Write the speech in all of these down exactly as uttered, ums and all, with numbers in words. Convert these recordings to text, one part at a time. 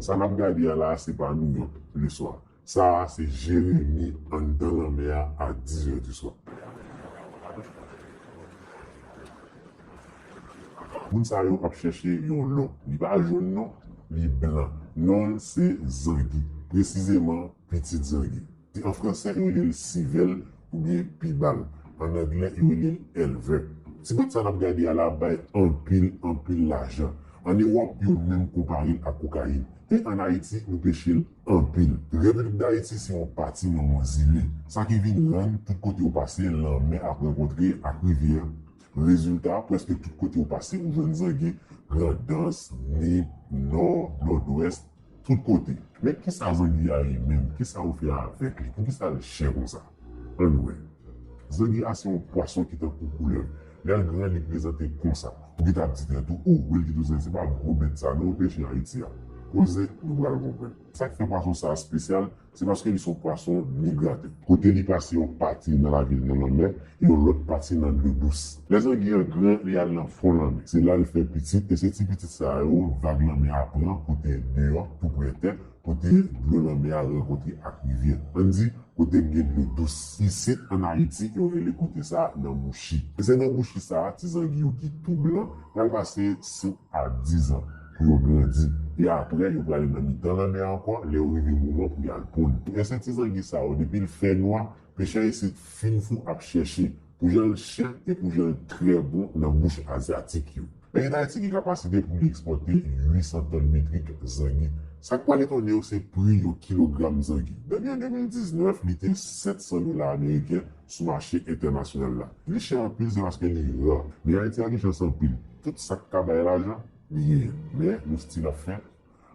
Sa n ap gade a la a, se pa Nouyòk leswa. Sa a, se Jeremi anndan lanmè a a dis zè di swa. Moun sa yo ap chèche yon non. Li pa jòn non, li blan. Non l se zangi, presizeman pitit zangi. An fransè, yo rele l sivèl oubyen pibal. An anglè, yo rele l èlvè. Ti bèt sa n ap gade a la bay anpil, anpil lajan. An Ewòp, yo menm konpare l ak kokayin. E ann Ayiti, nou peche l anpil. Repiblik Dayiti se yon pati nan yon zile. Sa ki vin rann tout kote w pase, lanmè ap rankontre ak rivyè. Rezilta, prèske tout kote w pase, ou jwenn zangi, Grandans, Nip, Nò, Nòdwès, tout kote. Men kisa zangi a ye menm? Kisa yo fè avèk li? Poukisa l chè konsa? Ann wè. Zangi a se yon pwason ki tankou koulèv. Lè l gran, li prezante konsa. Ou gentan ap di tèt ou, "O, wè l ki tou zangi, se pa gwo bèt sa non, yo peche Ayiti a." Koze, nou pral konprann. Sa k fè pwason sa a espesyal, se paske li se yon pwason migratè. Kote li pase, yon pati nan lavi l nan lanmè, e yon lòt pati nan dlo dous. Lè zangi an gran, li al nan fon lanmè. Se la l fè pitit, e se ti pitit sa yo, vag lanmè a pran, kote deyò, tou prè tè, kote dlo lanmè a rankontre ak rivyè. Ann di, kote k gen dlo dous. Isit, ann Ayiti, yo rele kote sa a nan mouchi. E se nan mouchi sa a, ti zangi yo ki tou blan, pral pase senk a diz an pou yo grandi. E apre, yo prale nan mitan lanmè a ankò, lè yo rive moman pou y al ponn. E se ti zangi sa yo, depi l fè nwa, pechè isit fin fou ap chèche. Pou jan l chè e pou jan l trè bon nan bouch azyatik yo. Peyi Dayiti gen kapasite pou li ekspòte uit san tòn metrik zangi. Sa k pral etone w, se pri yon kilogram zangi. Depi an de mil diznèf, li te sèt san dola ameriken sou mache entènasyonal la. Li chè anpil, se paske li ra. Men Ayiti a gen chans anpil. Tout sa k ka bay lajan, li genyen. Men nou still ap fè.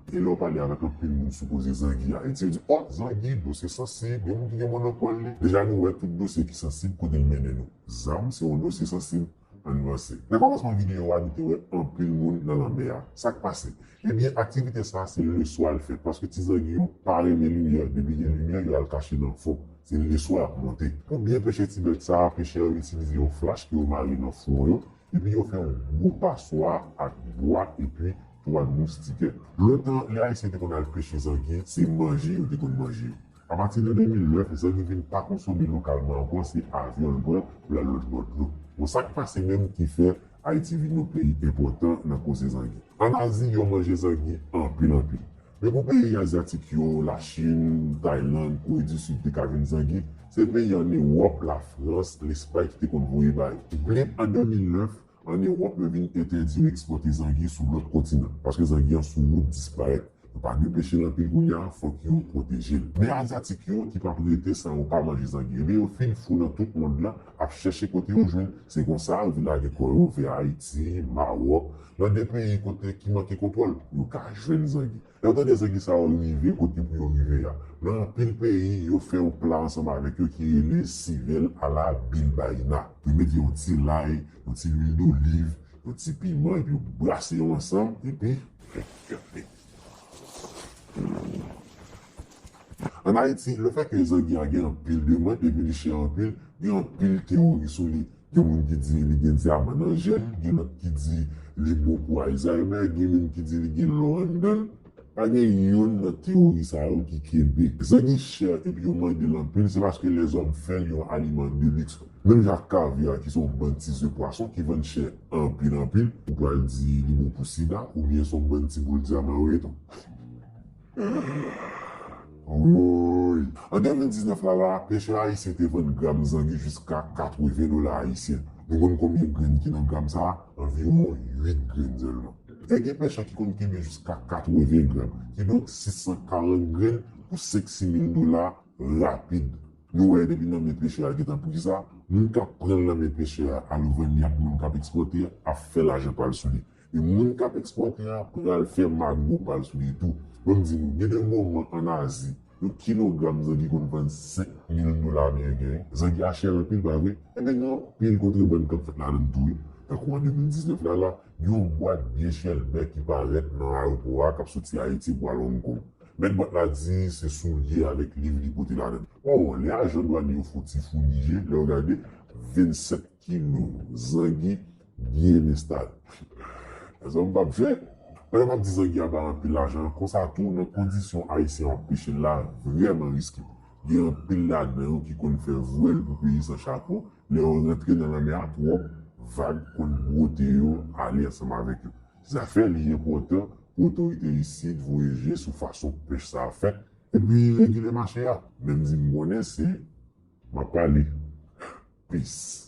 E lè w pale avèk anpil moun sou koze zangi a, Ayiti yo di, "O, zangi, dosye sansib, gen moun ki gen mò nan kò l li." Deja nou wè tout dosye ki sansib kote l mennen nou. Zam se yon dosye sansib, ann vanse. Nan kòmansman videyo a, nou te wè anpil moun nan lanmè a. Sa k pase? Ebyen, aktivite sa a, se leswa l fèt, paske ti zangi yo pa renmen limyè, depi gen limyè, yo al kache nan fon. Se leswa y ap monte. Pou byen peche ti bèt sa a, pechè yo itilize yon flach ke yo mare nan fwon yo, epi yo fè yon gwo paswa ak bwa epi twa moustikè. Lontan, lè Ayisyen te konn al peche zangi, se manje yo te konn manje yo. Apati de de mil nèf, zangi vin pa konsome lokalman ankò, se avyon l pran pou l al lòt bò dlo. Bon, sa k pase menm ki fè Ayiti vin yon peyi enpòtan nan koze zangi? Ann Azi, yo manje zangi anpil anpil. Men pou peyi azyatik yo, Lachin, Tayland, Kore di Sid te ka jwenn zangi, se peyi ann Ewòp, Lafrans, Lespay ki te konn voye ba yo. Men an de mil nèf, ann Ewòp, yo vin entèdi yo ekspòte zangi sou lòt kontinan, paske zangi an sou wout disparèt. Yo pa dwe peche l anpil kounye a, fòk yo pwoteje l. Men azyatik yo ki p ap rete san yo pa manje zangi, ebyen yo fin fou nan tout mond lan, ap chèche kote yo jwenn. Se konsa, yo vin lage kò yo vè Ayiti, Mawòk, nan de peyi kote ki manke kontwòl, pou yo ka jwenn zangi. Lè w tande zangi sa yo rive kote pou yo rive a, nan anpil peyi, yo fè yon pla ansanm avèk yo ki rele sivèl a la bilbayina. Yo mete yon ti lay, yon ti lwil doliv, yon ti piman, epi yo brase yo ansanm, epi Ann Ayiti, lefètke zangi a gen anpil demann epi li chè anpil, gen anpil teyori sou li. Gen moun ki di li gen dyaman nan je l, gen lòt ki di li bon pou Alzheimer, gen menm ki di li gen lò anndan l. Pa gen youn nan teyori sa yo ki kenbe. Zangi chè epi yo mande l anpil, se paske lèzòm fè l yon aliman de liks. Menm jan ak kavya ki se yon bann ti ze pwason ki vann chè anpil anpil, ou pral di li bon pou sida, oubyen se yon bann ti boul dyaman yo ye tou. Woy! An de mil diznèf la la, pechè ayisyen te vann gram zangi jiska katreven dola ayisyen. Nou konn konbyen grenn ki nan gram sa a? Anviwon uit grenn sèlman. E gen pechè ki konn kenbe jiska katreven gram, kidonk sis san karant grenn pou senk sis mil dola rapid. Nou wè depi nan men pechè a gentan pri sa, moun k ap pran l nan men pechè a al vann li ak moun k ap ekspòte a ap fè lajan pa l sou li. E moun k ap ekspòte a pral fè mago pa l sou li tou. Ban m di nou, gen de moman ann Azi, yon kilogram zangi konn vann senk mil dola ameriken. Zangi a chè anpil, pa vre? Ebyen, gen anpil kontrebann k ap fèt ladan l tou, wi. Tankou an de mil diznèf la la, gen yon bwat byen chèlbè ki parèt nan ayewopò a k ap soti Ayiti pou al Hong Kong. Mèt bwat la di se soulye avèk liv li pote ladan l. O, lè ajan dwanye yo fè yon ti founi je, lè yo gade, vennsèt kilo zangi byen enstale. Sa m p ap fè. Pandan m ap di zangi a bay anpil lajan, konsa tou, nan kondisyon ayisyen an ap peche l la, vrèman riske. Gen anpil ladan yo ki konn fè vwèl pou peye san chapo, lè yo rantre nan lanmè a twòp, vag konn bwote yo ale ansanm avèk yo. Se sa k fè li enpòtan pou otorite isit voye je sou fason pèch sa ap fèt, epi regile mache a. Menm di m konnen se, m ap pale. Peace.